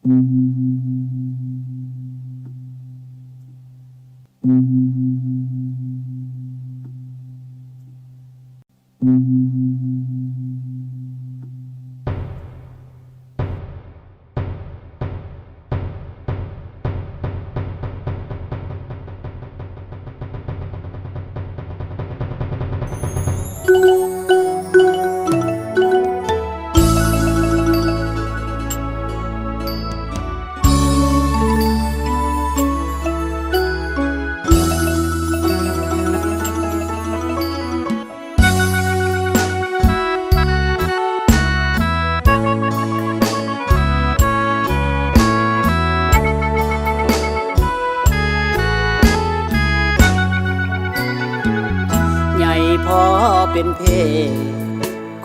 ໃຫຍ່ພໍເປັນເພ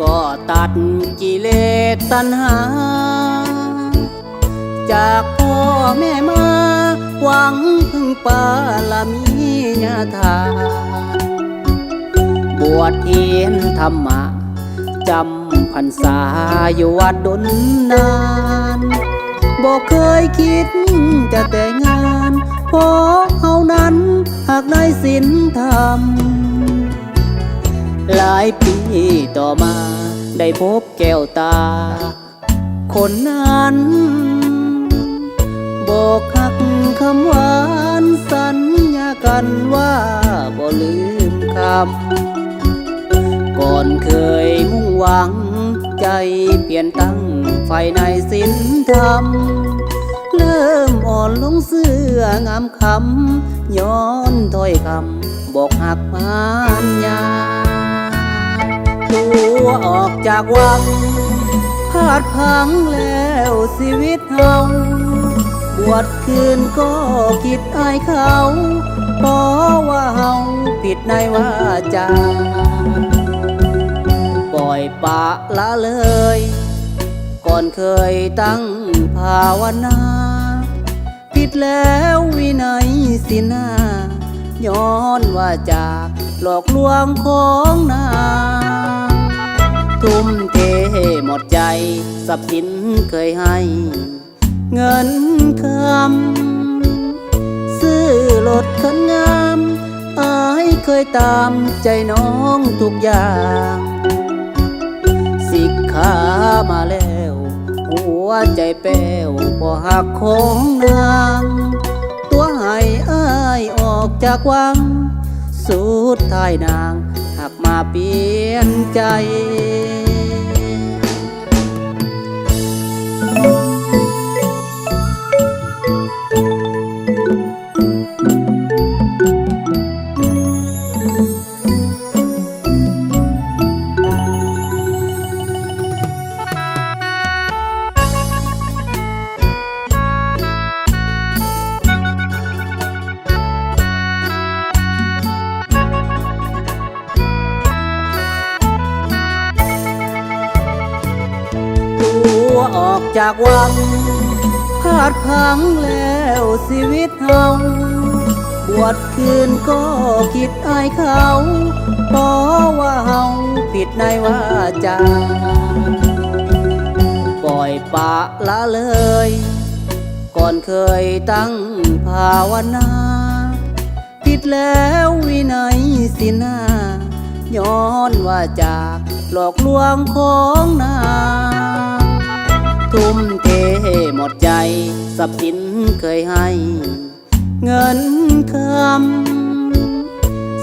ກໍຕັດກິເລດຕັນຫາ ຈາກພໍ່ແມ່ມາ ຫວັງເພິ່ງປາລະມີຍາທານ ບວດຮຽນທຳມະ ຈຳພັນສາຢູ່ວັດດົນນານ ບໍ່ເຄີຍຄິດຈະແຕ່ງງານ ເພາະເຮົານັ້ນຮັກໃນສິນທຳ ຫຼາຍປີຕໍ່ມາໄດ້ພົບແກ້ວຕາ ຄົນນັ້ນບອກຮັກຄຳຫວານ ສັນຍາກັນວ່າບໍ່ລືມຄຳ ກ່ອນເຄີຍມຸ່ງຫວັງ ໃຈປ່ຽນຕັ້ງໃຝ່ໃນສິນທຳ ເລີ່ມອ່ອນລົງເຊື່ອງາມ ຄຳຍ້ອນຖ້ອຍຄຳບອກຮັກມານຍາ ຕົວອອກຈາກວັງ ພາດພັງແລ້ວຊີວິດເຮົາ ບວດຄືນກໍຄິດອາຍເຂົາ ເພາະວ່າເຮົາຜິດໃນວາຈາ ປ່ອຍປະລະເລີຍ ກ່ອນເຄີຍຕັ້ງພາວະນາ ຜິດແລ້ວວິໄນສິນຫ້າ ຍ້ອນວ່າຈາຫຼອກລວງຂອງນາງ ທຸ່ມເທໝົດໃຈ ຊັບສິນເຄີຍໃຫ້ ເງິນຄຳ ຊື້ລົດຄັນງາມ ອາຍເຄີຍຕາມໃຈນ້ອງທຸກຢ່າງ ສິກຂາມາແລ້ວ ຫົວໃຈແປ້ວ ເພາະຮັກຂອງນາງ ຕົວະໃຫ້ອ້າຍອອກຈາກວັງ ສຸດທ້າຍນາງຮັກມາປ່ຽນໃຈ. ຕົວະອອກຈາກວັງ ພາດພັງແລ້ວຊີວິດເຮົາ ບວດຄືນກໍຄິດອາຍເຂົາ ເພາະວ່າເຮົາຜິດໃນວາຈາ ປ່ອຍປະລະເລີຍ ກ່ອນເຄີຍຕັ້ງພາວະນາ ຜິດແລ້ວວິໄນສິນຫ້າ ຍ້ອນວ່າຈາຫຼອກລວງຂອງນາງ ທຸ່ມເທໝົດໃຈ ຊັບສິນເຄີຍໃຫ້ ເງິນຄຳ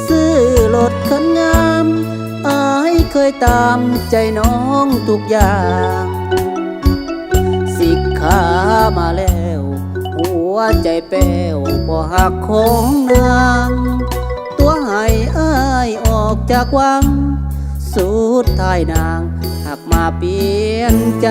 ຊື້ລົດຄັນງາມ ອາຍເຄີຍຕາມໃຈນ້ອງທຸກຢ່າງ ສິກຂາມາແລ້ວ ຫົວໃຈແປ້ວ ເພາະຮັກຂອງນາງ ຕົວະໃຫ້ອ້າຍອອກຈາກວັງ ສຸດທ້າຍນາງຮັກມາປ່ຽນໃຈ.